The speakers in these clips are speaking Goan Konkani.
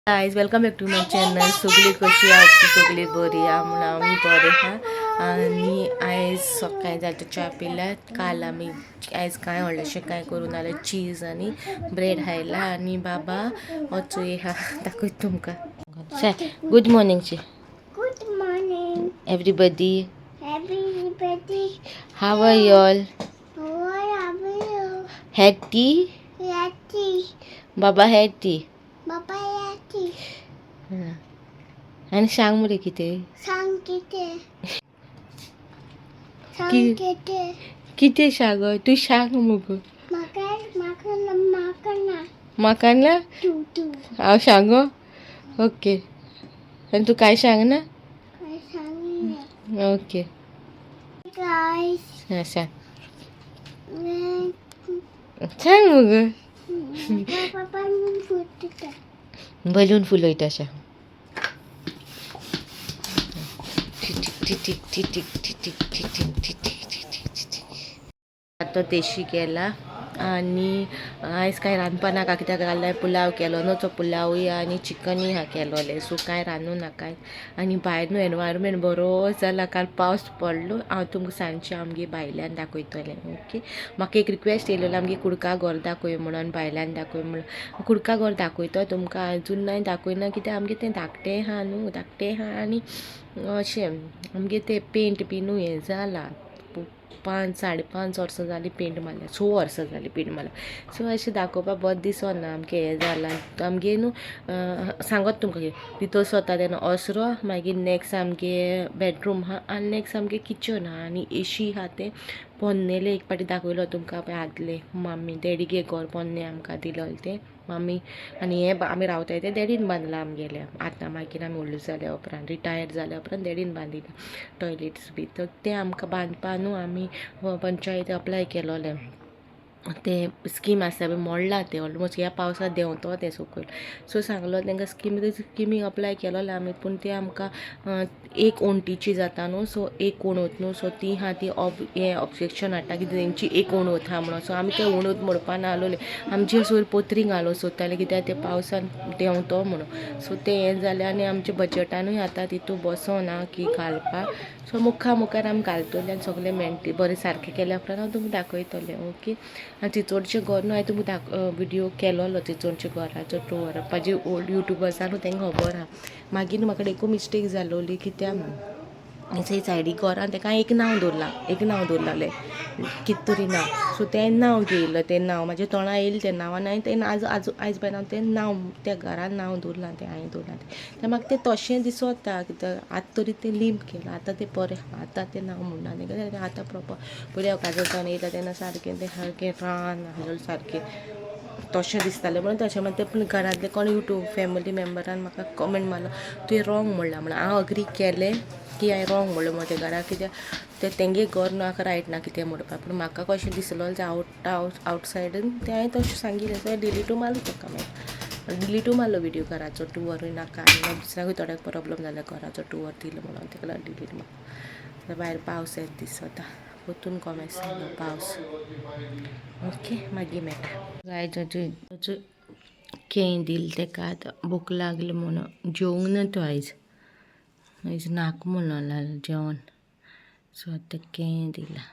Guys, welcome back to my channel. सगळी कशी आहात? सगळी बरी आहा म्हणून आमी बरे आहा. आनी आयज सकाळी जाता च्या पिल्या. काल आमी आयज कांय व्हडलेशें कांय करूं नासलें. चीज आनी ब्रेड खायला आनी बाबा वचूं आहा. दाखयता तुमकां. Good morning she. Good morning, everybody. Everybody. How are you all? What are you? Had tea? Yati. Baba had tea. Baba Yati. आनी सांग मरे कितें. Sangite. Sangite. कितें सांग? तूं सांग मुगो. Makan, makan, makan. म्हाका ना. Tu, tu. हांव सांगो? ओके, आनी तूं कांय सांगना? Sangite. Okay. Guys. हां, सांग. सांग मुगो. Papa, put balloon फुलयता अशें. टिटीक टिटीक टिटीक टिटीक टिटीक टिटीक टिटीक. आतां देशी केला आनी आयज कांय रांदपा नाका, कित्याक काल पुलाव केलो न्हू, तो पुलावूय आनी चिकनूय हा केलोलें. सो कांय रांदूं नाका. आनी भायर न्हू एनवायरमेंट बरो जाला. काल पावस पडलो. हांव तुमकां सांजचें आमगे भायल्यान दाखयतलें. ओके, म्हाका एक रिक्वेस्ट येयलेलो, आमगे कुडका घर दाखय म्हणून, भायल्यान दाखय म्हणून. कुडका घर दाखयतो तुमकां, अजून नाय दाखयना, कित्याक आमगे तें धाकटें आहा न्हू, धाकटें आहा. आनी अशें आमगे तें पेंट बी न्हू हें जाला. 5 साडे 5 वर्सां जालीं पेंट मारल्या, 6 वर्सां जालीं पेंट मारल्या. सो अशें दाखोवपाक बरें दिसना आमकें हें जालां आमगे न्हू. सांगत तुमकां भितर सरता तेन्ना ओसरो, मागीर नेक्स्ट आमगे बेडरूम आहा आनी नेक्स्ट आमगे किचन आहा आनी एशी आहा. तें पोन्नेलें एक पाटी दाखयलो तुमकां पळय, आदलें माम्मी डॅडीगे घर पोन्नें आमकां दिलोलें तें मामी. आनी हें आमी रावताय तें डॅडीन बांदलां आमगेलें. आतां मागीर आमी व्हडलो जाल्या उपरांत, रिटायर जाल्या उपरांत डॅडीन बांदिलां टॉयलेट्स बी. तर तें आमकां बांदपा न्हू आमी पंचायत अप्लाय केलोलें. तें स्कीम आसता पळय, मोडलां तें ऑलमोस्ट. ह्या पावसांत देंवतो तें सकयल. सो सांगलो तांकां स्किमी, स्किमीक अप्लाय केलोलें आमी, पूण तें आमकां एक वण्टीची जाता न्हू, सो एक वणत न्हू, सो ती आहा ती ऑब हें ऑब्जेक्शन हाडटा की तेंची एक वणत आहा म्हणून. सो आमी ते वणत मोडपा नासलोले, आमचे वयर पत्री घालूंक सोदताले, कित्याक ते पावसान देंवतो म्हणून. सो तें हें जालें आनी आमच्या बजटानूय आतां तितू बसोना की घालपाक. सो मुखार मुखार आमी घालतले आनी सगळें मेणटे बरें सारकें केल्या उपरांत हांव तुमकां दाखयतलें. ओके, आनी चिंचोडचें घर न्हू, हांवें तुमकां दाख विडियो केलोलो चिंचोडच्या घराचो टूर. म्हाजे ओल्ड युट्युबर्सां न्हू तांकां खबर आहा. मागीर न्हू म्हाका एकू मिस्टेक जालोली, कित्याक सायडीक घर आहा ताका एक नांव दवरलां, एक नांव दवरलेलें, कितें तरी नांव. सो तें नांव घेयलें, तें नांव म्हाज्या तोंडा येयलें तें नांव, आनी हांवें तें आज आज आयज पर्यंत हांव तें नांव त्या घरान नांव दवरलां, तें हांवें दवरलां तें. म्हाका तें तशें दिसता, कित्याक आतां तरी तें लिंप केलां, आतां तें बरें आहा. आतां तें नांव म्हणना तें आतां प्रोपर. पयलीं हांव काजल येयला तेन्ना सारकें तें सारकें रान आसलेलें, सारकें तशें दिसतालें म्हणून तशें मागीर तें. पूण घरांतले कोण युट्यूब फॅमिली मेम्बरान म्हाका कमेंट मारलो, तुवें रोंग म्हणलां म्हणून. हांव अग्री केलें की हांवें रोंग म्हणलें म्हणून तें घराक, कित्याक तें तेंगे घर न्हू, म्हाका रायट ना कितें म्हणपाक. पूण म्हाका कशें दिसलोलें तें आवट आवटसायडीन तें हांवें तशें सांगिल्लें. सो डिलीटू मारलो ताका, मागीर डिलीटू मारलो विडियो. घराचो टुवरूय नाका आनी दुसऱ्याकूय थोड्याक प्रोब्लम जालो घराचो टुवर दिलो म्हणून, ताका लागून डिलीट मारलो. भायर पावस येत दिसता, परतून कोमेस जालो पावस. ओके, मागीर मेळटा. गायज, अजून केळीं दिल ताका. आतां भूक लागली म्हणून जेवंक ना तो आयज. आयज नाका म्हणून लागलो जेवण. सो आतां केळीं दिलां.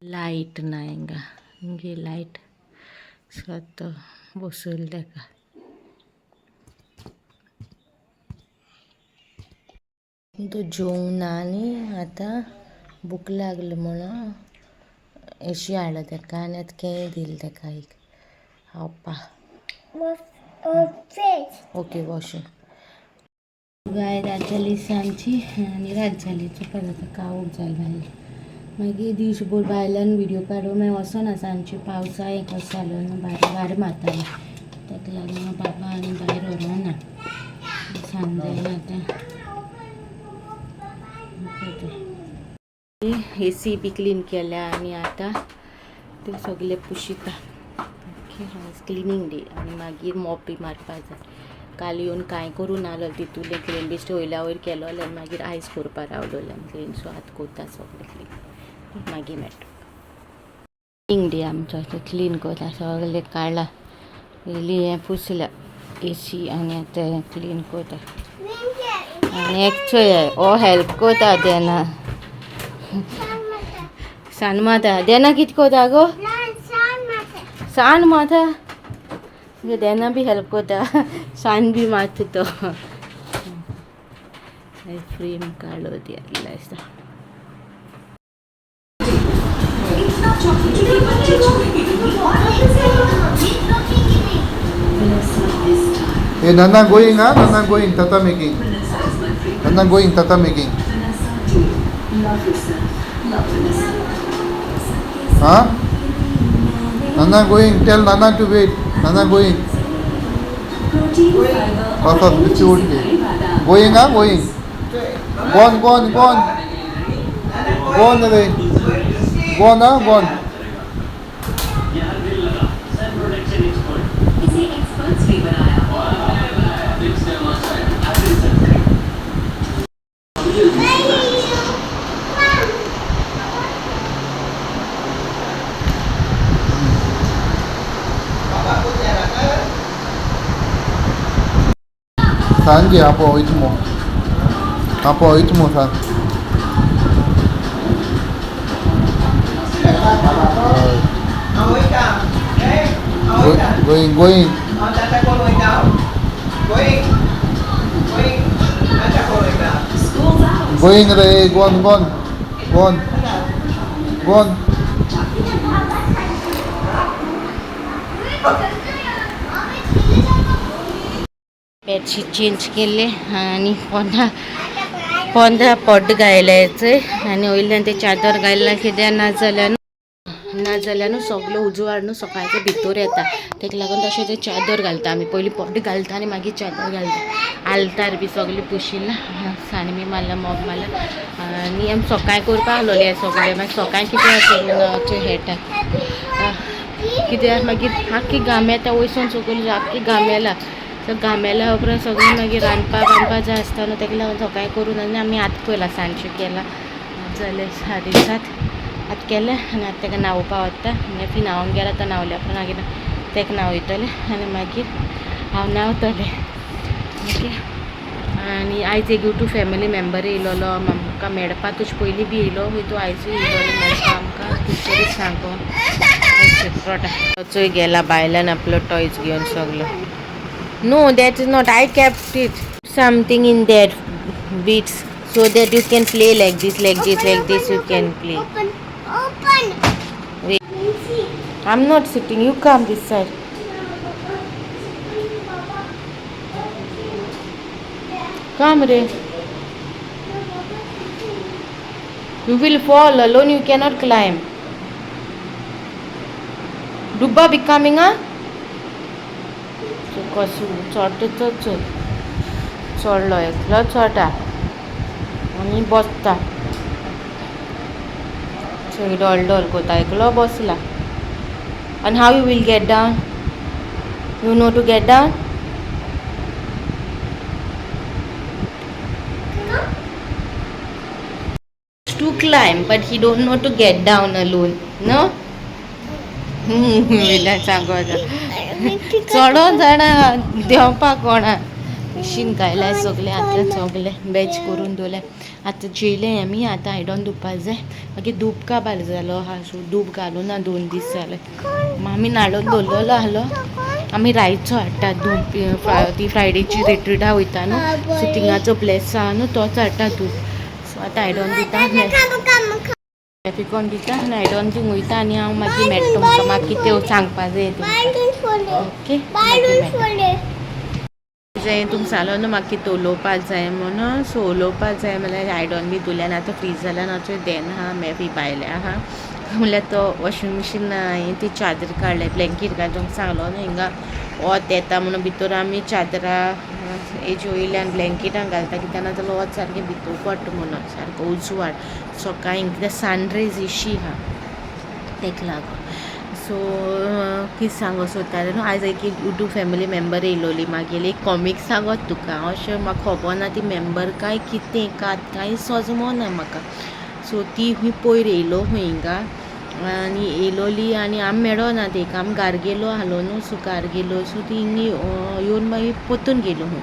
लायट ना हिंगा, हिंगे लायट. सो आतां बसयलें ताका. तो जेवंक ना आनी आतां भूक लागली म्हणून एशी हाडलो ताका आनी आतां केळीं दिलें ताका एक खावपाक. ओके, वॉश गाय. रात जाली सांजची आनी रात जाली, चोवपा जाता, काळोख जालो भायर. मागीर दीसभर भायल्यान व्हिडियो काडूं मागीर वचना. सांजचे पावसा हें कसो जालो न्हू, भायर वारें मारतालें, ताका लागून बाबा आनी भायर व्हरोना. सांज जाली आतां. एसी बी क्लीन केल्या आनी आतां ते सगळे पुशिता. ओके, आयज क्लिनींग डे आनी मागीर मॉप बी मारपा जाय. काल येवन कांय करूं नासलो तितूलें क्लीन, बेश्टें वयल्या वयर केलोलें आनी मागीर आयज करपा रावलोलें क्लीन. सो आतां करता सगळें क्लीन, मागीर मेळटा. क्लिनींग डे आमचो, ते क्लीन करता, सगळें काडलां, इल्ली हें पुसल्या. एसी आनी आतां क्लीन करता आनी एक चोय ओ हेल्प करता देना सान माता देना कित करता गो सान माता देना बी हेल्प करता सान बी मारता तो फ्रेम काडलो ती आसता. Hey, Nana going, huh? Nana going, Tata making. Nana going, Tata making. Huh? Nana going, tell Nana to wait. Nana going. Going, huh? Going. Gone, gone, gone. Gone away. Gone, huh? Gone. सांजे आपो वयतमो आपो वयतमो सांग. Going, going. Going रे, gone, gone, gone, gone. Bedsheet change केले आणि पोंदा पोंदा पॉट घायलायचंय आनी वयल्यान ते चादर घायला कित्याक ना जाल्यार ना जाल्यार न्हू सगलो उजवाड न्हू सकाळचो भितर येता तेका लागून तशें ते चादर घालता आमी पयलीं पॉट घालता आनी मागीर चादर घालता. आल्तार बी सगळें पुशिल्लां साणमी मारला मोप मारला आनी आमी सकाळीं करपा आसलोलें सगळें मागीर सकाळीं कितें करून हेटा कित्याक मागीर आख्खी गाम येता वयसून सगळी आख्खी गामेला सो गामेल्या उपरांत सगळें मागीर रांदपा बांदपा जाय आसता न्हू तेका लागून सकाळीं करून आनी आमी आतां पयला सांजचें केलां जालें 7:30 आतां केलें आनी आतां तेका न्हांवपा वता मागीर न्हांवंक गेला तो न्हांवल्या उपरांत मागीर तेका न्हांवयतलें आनी मागीर हांव न्हांवतलें. ओके आनी आयज एक यूट्यूब फॅमिली मेंबर येयलोलो आमकां मेळपा तुजे पयलीं बी येयलो तो आयजूय येयलोलो मेळपा आमकां टिचरीक सांगो चोय गेला बायल्यान आपलो टॉयज घेवन सगलो. No, that is not. I kept it something in there, beads, so that you can play like this, like this, like this. You can play. Open, open. Wait. I'm not sitting. You come this side. Come, Ray. You will fall alone. You cannot climb. Dubba be coming, huh? कसू चडटा चड चडलो एकलो चडटा आनी बसता चोय डोल डोल कोता एकलो बसला. आनी how you will get down? You know to get down? To climb but he don't know to get down alone. No? सांगो चडोन जाणा देंवपाक कोणा शीन घायला सगळें आतां सगळें बॅच करून दवरलें. आतां जेयलें आमी आतां आयडन धुवपाक जाय मागीर धूप काबार जालो आहा सो धूप घालूं ना 2 दीस जाले. आमी नाडून दवरलेलो आहलो आमी रायचो हाडटा धूप ती फ्रायडेची रिट्रिटा वयता न्हू सो थिंगाचो प्लेस आहा न्हू तोच हाडटा धूप. सो आतां आयडन दिता पिकोन दिता आनी आयडन थिंग वयता आनी हांव मागीर मेळटा तुमकां म्हाका कितें सांगपा जाय तुमकां. ओके जाय तुमकां सांगलो न्हू म्हाका कितें उलोवपाक जाय म्हणून. सो उलोवपाक जाय म्हणल्यार आयडन बी धुल्यान आतां फ्रिजाल्यान आतां देना आहा मे भायले आहा म्हणल्यार तो वॉशिंग मशीन ती चादर काडले ब्लँकेट घाल तुमकां सांगलो न्हू हिंगा वत येता म्हणून भितर आमी चादरां हेजे वयल्यान ब्लँकेटां घालता कित्याक ना जाल्यार वत सारकें भितर पडटा म्हणून सारको उजवाड सकाळीं कित्याक सनरायज इशी आहा तेका लागून. सो कितें सांगो सोदतालें न्हू आयज एक यूट्यूब फॅमिली मेंबर येयलोली मागेली एक कॉमीक सांगत तुका अशें म्हाका खबर ना ती मेंबर काय कितें कांय सजमना म्हाका. सो ती खंय पयर येयलो खंय हिंगा आनी येयलोली आनी आमी मेळो ना तेका, आमी घार गेलो आहलो न्हू, सो घार गेलो सो ती येवन मागीर पोतून गेलो हूं.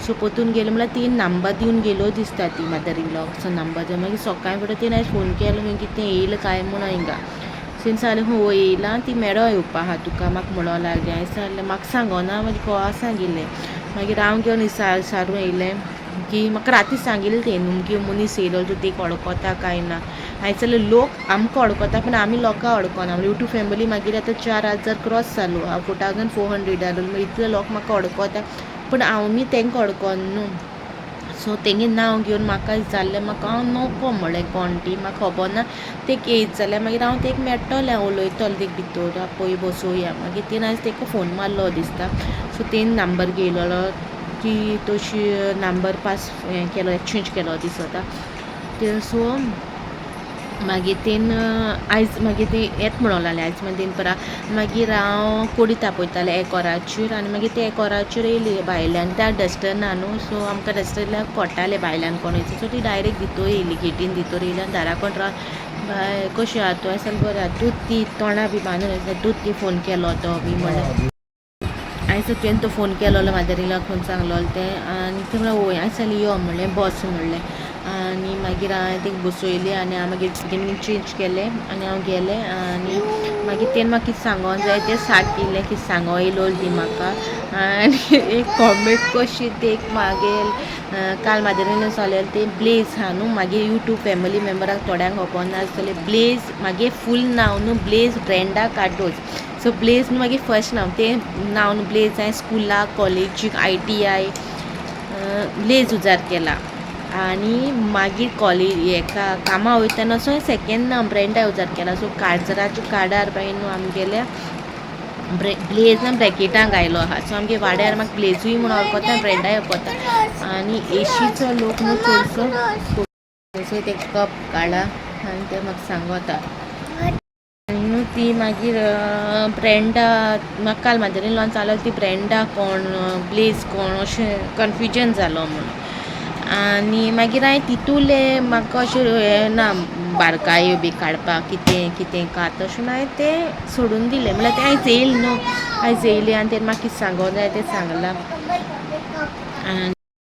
सो पोतून गेलो म्हळ्यार ती नंबर दिवन गेलो दिसता ती मदर इन लॉ नंबर दिवन. मागीर सकाळीं फुडें तेणें आयज फोन केलो खंय कितें येयलां काय म्हूण हिंगा. सो सांगलें हय येयलां, ती मेळो येवपा आहा तुका म्हाका म्हणो लागली. हांवें सांगलें म्हाका सांगोना मागीर घोवा सांगिल्लें. मागीर हांव घेवन सारून येयलें की म्हाका राती सांगिल्लें तें न्हू की मनीस येयलो तूं तेका वळखता काय ना. हांवें सांगलें लोक आमकां वळखता पूण आमी लोकां वळखना. यूट्यूब फॅमिली मागीर आतां 4000 क्रॉस जालो, 4400 जालो, मागीर इतले लोक म्हाका वळखता पूण हांव न्ही तेंकां वळखना न्हू. सो तेंगे नांव घेवन म्हाका विचारलें, म्हाका हांव नको म्हळें कोण ती म्हाका खबर ना. तेका येयत जाल्यार मागीर हांव तेका मेळटलें, उलयतलें तेका भितर पळय बसोवया. मागीर तेणें आयज तेका फोन मारलो दिसता. सो तेणें नंबर घेयलेलो की तशी नंबर पास हें केलो, एक्सचेंज केलो दिसता ते. सो मागीर तेन आयज मागीर ते येत म्हणूंक लागलें आयज मागीर तेन परा. मागीर हांव कोडी तापयतालें 1 वराचेर आनी मागीर ते 1 वराचेर येयली भायल्यान, त्या डस्टर ना न्हू, सो आमकां डस्टरल्याक कोट्टालें भायल्यान कोण वयता. सो ती डायरेक्ट भितर येयली, गेटीन भितर येयली आनी दारा कोण रावन बाय कशें आहा तूं, हांवें सांगलें बरें आहा, तूं ती तोंडा बी बांदून आसता, तूं ती फोन केलो तो बी म्हणलें. हांवें सांगलें तुवें तो फोन केलोलो मदर इन लॉक फोन सांगलोलो तें. आनी ती म्हणलें वय. हांवें सांगलें यो म्हणलें बस म्हणलें. आनी मागीर हांवें तेका बसयली आनी हांव मागीर तेणी चेंज केलें आनी हांव गेलें. आनी मागीर तेणें म्हाका कितें सांगोंक जाय तें सांगिल्लें, कितें सांगो येयलो ती म्हाका. आनी एक कॉमेंट कशी ती एक मागीर काल मदर इन लॉ सांगलेलें तें ब्लेज आहा न्हू, मागीर यूट्यूब फॅमिली मेम्बराक थोड्यांक खबर नासतलें ब्लेज मागीर फूल नांव न्हू Blaise Brenda Cardozo. So Blaise न्हू मागीर फर्स्ट नांव, तें नांव न्हू ब्लेज हांवें स्कुलाक कॉलेजीक ITI Blaze उजार केला. आनी मागीर कॉलेज हेका कामां वयतना सो सेकेंड नांव ब्रेंडा उजार केला. सो काजराच्या कार्डार बाय न्हू आमगेल्या ब्लेज ना ब्रॅकेटां घायलो आहा. सो आमगे वाड्यार म्हाका ब्लेजूय म्हूण वळखता, ब्रेंडाय वळखता. आनी एशीचो लोक न्हू चडसो. सो ते कप काडला आनी ते म्हाका सांगता न्हू ती मागीर ब्रेंडा म्हाका काल मदर इन लॉन चालत ती ब्रेंडा कोण ब्लेज कोण अशें कन्फ्युजन जालो म्हणून. आनी मागीर हांवें तितूले म्हाका अशें हें ना बारकायो बी काडपाक कितें कितें कात अशें हांवें तें सोडून दिलें. म्हणल्यार तें आयज येयलें न्हू, आयज येयलें आनी तेणें म्हाका कितें सांगोंक जाय तें सांगलां आनी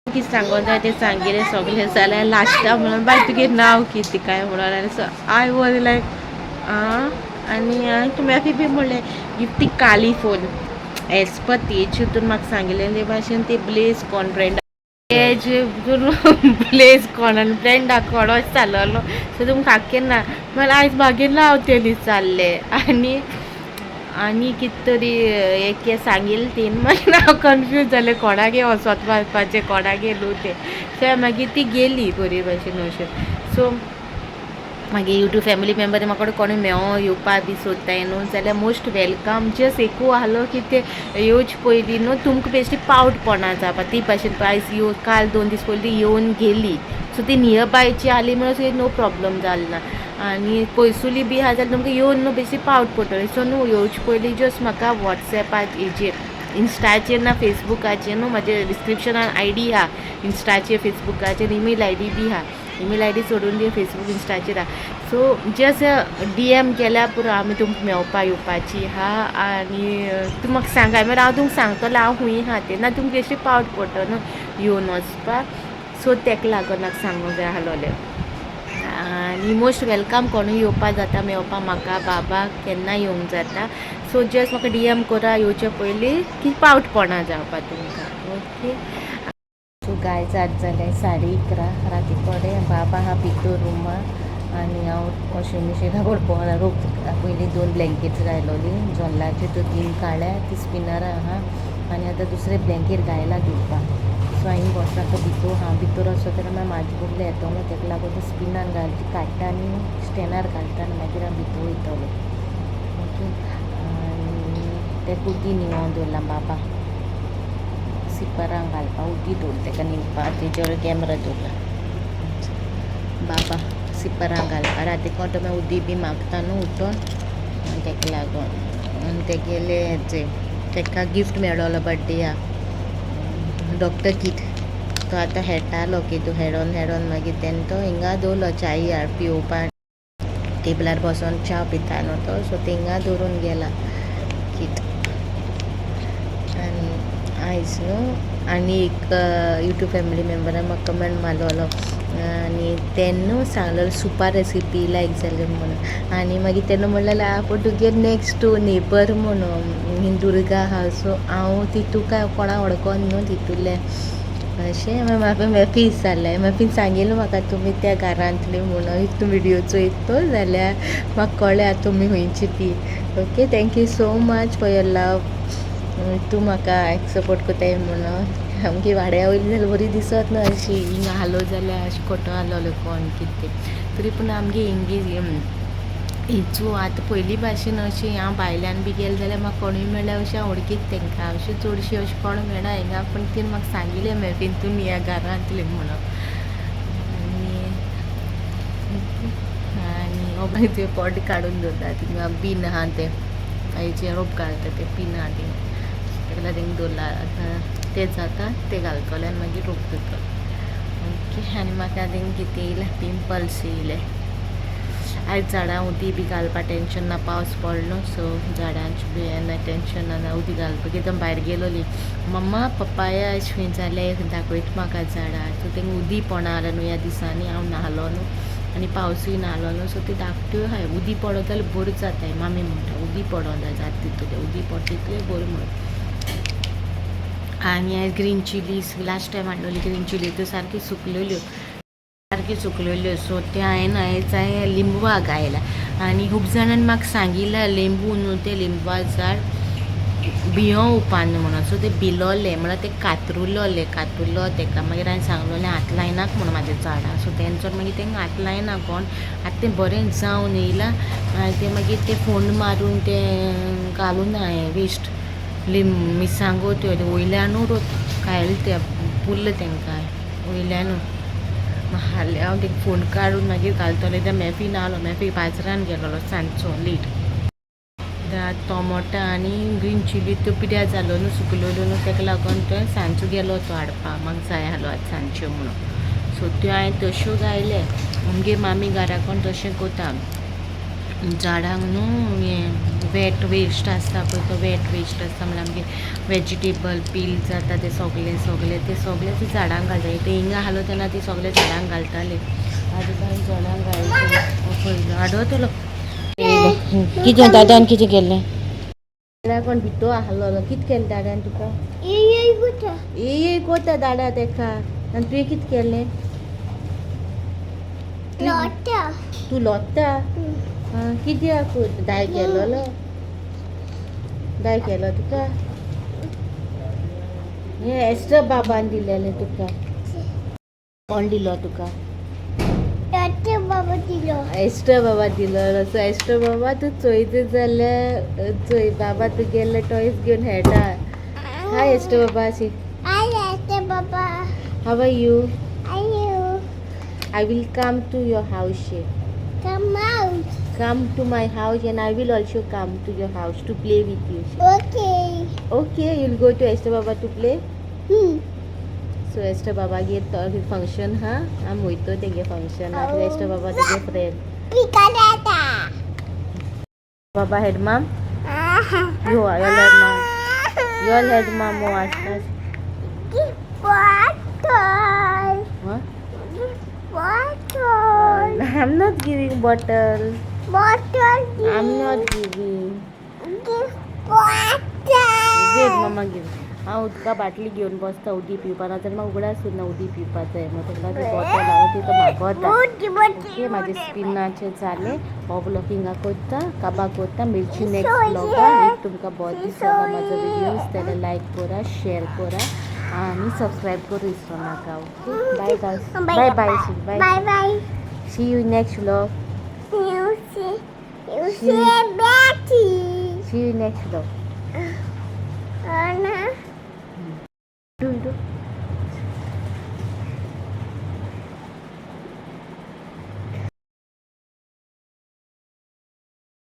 कितें सांगोंक जाय तें सांगिल्लें सगळें जाल्यार लास्टाक म्हणून बाय तुगे नांव कितें काय म्हणून आनी सो I was लायक आं. आनी हांवें तुमी बी म्हणलें if ती काली फोन एज पर तेज हितून म्हाका सांगिल्लें ते भाशेन ती ब्लेज कोण ब्रेंडा एज ब्लेज कोण आनी ब्रेंडा कोण अशें जालोलो. सो तुमकां केन्ना म्हणल्यार आयज मागीर नांव तेणी विचारलें आनी आनी कितें तरी एक सांगिल्लें तेणी मागीर हांव कन्फ्यूज जालें कोणागे वचत वचपाचें कोणागे न्हू तें. सो मागीर ती गेली बरी भाशेन अशें. सो मागीर यूट्यूब फॅमिली मेम्बर म्हाका कोणूय मेवो येवपा बी सोदताय न्हू जाल्यार मोस्ट welcome. जस्ट एकू आहलो की ते येवचे पयलीं न्हू तुमकां बेश्टी पावटपणां जावपा ती भाशेन आयज येवन काल 2 दीस पयलीं येवन गेली. सो ती नियर बायची आहली म्हणून नो प्रॉब्लम जाल ना. आनी पयसुली बी आहा जाल्यार तुमकां येवन न्हू बेश्टी पावट पडटली. सो न्हू येवचे पयलीं जस्ट म्हाका वॉट्सएपाचेर इन्स्टाचेर ना फेसबुकाचेर न्हू म्हाजे डिस्क्रिप्शनान I D आहा, इन्स्टाचेर फेसबुकाचेर ईमेल I D बी आहा, ईमेल I D सोडून दी फेसबूक इन्स्टाचेर आहा. सो जस्ट DM केल्यार पुरो आमी तुमकां मेवपा येवपाची आहा. आनी तूं म्हाका सांगाय मागीर हांव तुमकां सांगतलें हांव खूंय आहा तें, ना तुमकां बेश्टी पावट पडटलो न्हू येवन वचपाक. सो तेका लागून म्हाका सांगूंक जाय आहलोलें. आनी मोस्ट welcome कोणूय येवपा जाता मेवपा म्हाका बाबा केन्ना येवंक जाता. सो जस्ट म्हाका DM करा येवचे पयलीं की पावटपणां जावपा तुमकां. ओके. सो गायज आज जालें 11:30 राती कडेन बाबा आहा भितर रुमा आनी हांव वॉशिंग मशिना कडेन पळोवना रोग पयलीं 2 ब्लँकेट्स घायलोली जोल्लाच्यो त्यो 3 काळ्या ती स्पिनर आहा आनी आतां दुसरे ब्लँकेट घायला धुवपाक. सो हांवें बसला तो भितर हांव भितर वचत जाल्यार मागीर म्हाजे बुगले येतलो तेका लागून ती स्पिनान घाल ती काडटा आनी स्टॅनार घालता आनी मागीर हांव भितर वयतलें. ओके. आनी तेका उदी न्हिवोन दवरला बाबा सिपरांक घालपाक उदी दवर तेका न्हिवपाक तेजेर कॅमरा दवरला बाबा सिपरांक घालपाक. राती कोण मागीर उदी बी मागता न्हू उठोन तेका लागून. आनी तेगेले हेजे तेका गिफ्ट मेळोलो बड्डेया डॉक्टर कीट, तो आतां हेडटालो की तूं हेडोन हेडोन मागीर तेणें तो हिंगा दवरलो चाय हाड पिवपाक. टेबलार बसोन च्या पिता न्हू तो, सो थिंगा दवरून गेला किट. आनी आयज न्हू आनी एक यूट्यूब फॅमिली मेम्बरान म्हाका कमेंट मारलेलो आनी तेन्ना सांगलेलो सुपा रेसिपी लायक जाली म्हणून. आनी मागीर तेन्ना म्हणलेलें आपूण तुगे नेक्स्ट टू नेबर म्हणून दुर्गा आहा, सो हांव तितू काय कोणा वळखोन न्हू तितूलें अशें. मागीर म्हाका मेफीस जालें, मेफीन सांगिल्लें म्हाका तुमी त्या घरांतली म्हणून. If तूं विडियो चोयतो जाल्यार म्हाका कळ्ळें आतां तुमी खुंयची ती. Okay, thank you so much for your love. तूं म्हाका सपोर्ट करताय म्हणून. आमगे वाड्या वयली जाल्यार बरी दिसत ना अशी हिंगा हालो जाल्यार अशें खोटो आहलोलो कोण कितें तरी, पूण आमगे हिंगी हिचू आतां पयलीं भाशेन अशी हांव भायल्यान बी गेलें जाल्यार म्हाका कोणूय मेळ्ळ्यार अशें हांव वळखीत तेंकां, अशें चडशीं अशें कोण मेळना हिंगा. पूण तिणें म्हाका सांगिल्लें मेफीन तुमी ह्या घरांतली म्हणून. आनी आनी हो मागीर ते पोट काडून दवरता थिंगा बीन आहा तें हेजें रोप घालता तें बीन आहा थिंगा, ताका लागून थिंगा दवरला. आतां तें जाता तें घालतलें आनी मागीर रोप दवरतलें. ओके, आनी म्हाका थिंगा कितें येयलें, पिंपल्स येयले आयज. झाडां उदीक बी घालपा टेंशन ना, पावस पडलो सो झाडांचें बी येना टेंशन ना उदीक घालपाक. कित्याक भायर गेलोली मम्मा पपाया अशें खंय जालें दाखयता म्हाका झाडां, सो तांकां उदीक पडना जालें न्हू ह्या दिसांनी. हांव न्हालो न्हू आनी पावसूय नाहलो न्हू, सो ती धाकट्यो आहाय. उदीक पडत जाल्यार बऱ्यो जाताय मामी म्हणटा, उदीक पडोंक जाय जाता तितूलें, उदीक पडटा तितलें बरें म्हणून. आनी आयज ग्रीन चिलीज लास्ट टायम हाडलेली ग्रीन चिली त्यो सारक्यो सुकलेल्यो, सारक्यो सुकलेल्यो. सो ते हांवें आयज हांवें लिंबवा गायला. आनी खूब जाणांनी म्हाका सांगिल्लें लिंबू न्हू तें लिंबवा झाड बियो उपान म्हणून. सो ते बिलोले म्हळ्यार ते कातरुलोले, कातुरलो तेका. मागीर हांवें सांगलोलें हात लायनाक म्हणून म्हाज्या झाडां, सो तेंचो मागीर तेंका हात लायना कोण. आतां तें बरें जावन येयलां आनी तें मागीर तें फोंड मारून तें घालून हांवें वेस्ट लिंब मिरसांगो त्यो वयल्यानू खायले ते पुरले तेंकां वयल्यानू. हाल्या हांव तेका फोंड काडून मागीर घालतलें. त्या मेफी नाहलो, मेफी बाजारान गेलोलो सांजचो लेट. टोमोटो आनी ग्रीन चिली त्यो पिड्यार जालो न्हू, सुकलेल्यो न्हू, ताका लागून तो सांजचो गेलो तो हाडपाक, म्हाका जाय आहलो आतां सांजच्यो म्हणून. सो त्यो हांवें तश्यो घायले. आमगे मामी घराकोन तशें कोता झाडांक न्हू, हें वेट वेस्ट आसता पळय, तो वेट वेस्ट आसता म्हणल्यार आमगे वेजिटेबल पील जाता ते सगलें सगलें ते सगलें ती झाडांक घालताली. ते हिंगा आहलो तेन्ना ती सगलें झाडांक घालताली. आतां कांय झाडांक घालता हाडवतलो कितें दादान कितें केल्लें कोण भितो आहलो कितें केलें दादान तुका? ए कोता दादा तेका. आनी तुवें कितें केलें? तूं लोट्टा कित्याक? दाय केलोलो, दाय केलो तुका. हें एस्ट्रा बाबान दिलेलें तुका. कोण दिलो तुका? एस्ट्रा बाबा दिलो. सो एस्ट्रा बाबा तूं चोयता जाल्यार चोय, बाबा तुगेले टॉयज घेवन खेळटा. हाय एस्ट्रा बाबा. शी, how are you? I will come to your house. Come out. Come to my house and I will also come to your house to play with you. Okay. Okay, you'll go to Esther Baba to play? Hmm. So Esther Baba get function ha? I'm वयतो तेगे function. Esther Baba तेगे friend. Picanata. Baba head mom? You are your head mom. Your head mom was. Give bottle. Huh? Give bottle. I'm not giving bottle. Bottle. I'm not giving. Give bottle. Wait, mama give. हांव उदका बाटली घेवन बसता उदीक पिवपा, नाजाल्यार म्हाका उगडास उरना उदीक पिवपाक जाय. मागीर ताका लागून बॉटल हांव तिका मागोता. ओके, म्हाजे स्किनाचें जालें. हो व्लॉग हिंगा करता, काबार करता. मेळची नेक्स्ट व्लॉगान. If तुमकां बरो दिसलो म्हाजो व्हिडियोज जाल्यार लायक करा, शेअर करा आनी सबस्क्रायब करूं विसरो नाका. Okay, bye guys. Bye bye. Bye. Bye bye. See you next vlog. You see Betty. See you next vlog.